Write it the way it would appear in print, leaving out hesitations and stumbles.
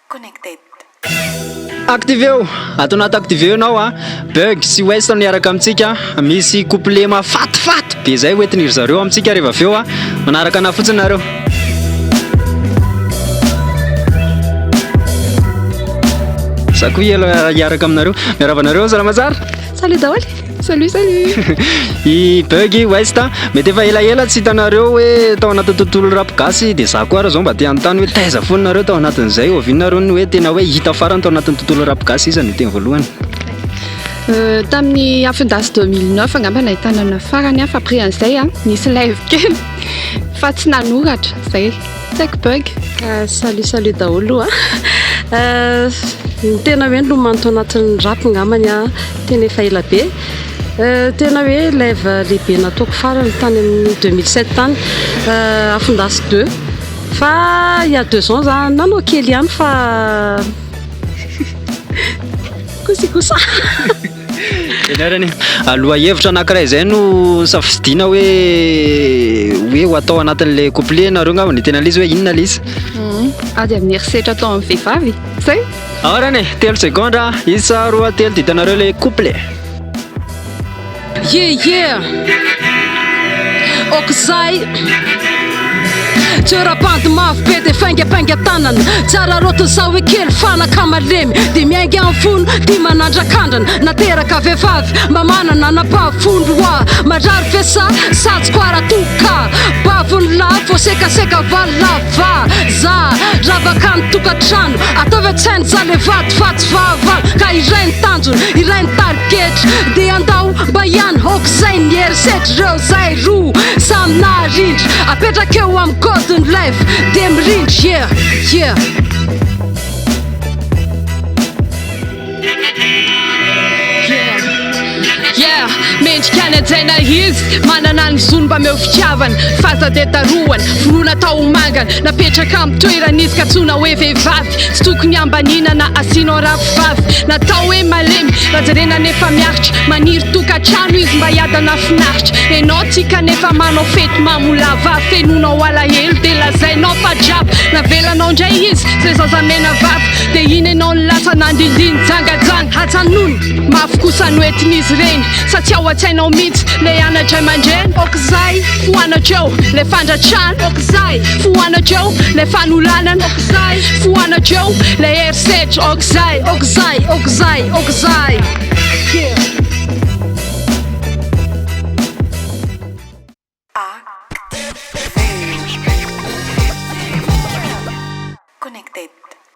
Connected. Activeo! Ato anaty Activeo ianao a! Bug sy West no hiaraka amintsika. Misy couplet mahafatifaty be izay hoentin'iry zareo amintsika rehefa avy eo a! Manaraka anah fotsiny nareo. Za koa hiaraka aminareo. Miarahaba anareo, salama tsara? Salut daholo. Salut salut. I Bug West a, mety efa elaela tsy hitanareo hoe tao anatin'ny tontolo rap gasy dia za koa ary zao mba te hanontany hoe taiza foana nareo tao anatin'izay, oviana nareo no hoe tena hoe hita farany tao anatin'ny tontolo rap gasy, iza no hiteny voalohany? Tamin'ny Afon-dasy 2009 angamba nahitana anà farany fa après an'izay a, nisy live kely fa tsy nanoratra zay. Tsy haiko Bug. Salut salut daholo a. Ny tena hoe nilomano tao anatin'ny rap angambany a, tena efa ela be. Tena hoe live lehibe nataoko farany tany amin'ny 2007 tany, Afon-dasy deux. Fa il y a deux ans za nanao kely ihany fa kosikosa. Eny ary anie. Lohahevitra anankiray izay no safidiana hoe hoe ho atao anatin'ilay couplet nareo angamba ny tena ilay izy hoe inona ilay izy? Ady amin'ny herisetra atao amin'ny vehivavy, zay? Ao ary anie, telo segondra, isa, roa, telo dia hitanareo ilay couplet. Yeah yeah Ok zay Toeram-pandy mafy be dia faingapainga tanana Tsy araraotin'ny saho hoe kely fanaka malemy Dia miainga amin'ny fony tia manandrakandrana Nateraka vehivavy mba manana anabavy fony roa Marary ve sa sa tsy koara toka Bavon'ny lahy voasekaseka valy lava Za ravaka ny tokantrano Ataovy an-tsaina za le vady fa tsy fahavalo Ka iray ny tanjona iray ny tarigetra Dia andao mba ihany aok'izay ny herisetra Ireo zay roa samy naharindra Apetraka eo amin'ny code ny life dia mirindra Yeah yeah. Yeah, mendrika ny hajaina izy, manana ny zony mba meo fitiavana, f'aza dia darohana, vonoina atao ho mangana, napetraka amin'ny toerany izy ka antsoina hoe vehivavy, tsy tokony hambaniana na asianao rafivavy, natao hoe malemy, raha jerena nefa miaritra, maniry tokantrano izy mba hiadana finaritra, enao tia kanefa manao fety mamo lava, fenonao alahelo dia lazainao fa draba, navelanao indray izy, zay zaza mena vava. Dia iny ianao no lasa nandindihy nijangajanga. Ajanony! Mafy kosa no entin'izy ireny. Sa tsy ao an-tsainao mihitsy ilay anadray aman-dreny? Aok'izay! Foano hatreo ilay fandratrana. Aok'izay! Foano hatreo ilay fanolanana. Aok'izay! Foano hatreo ilay herisetra. Aok'izay! Aok'izay! Aok'izay! Aok'izay!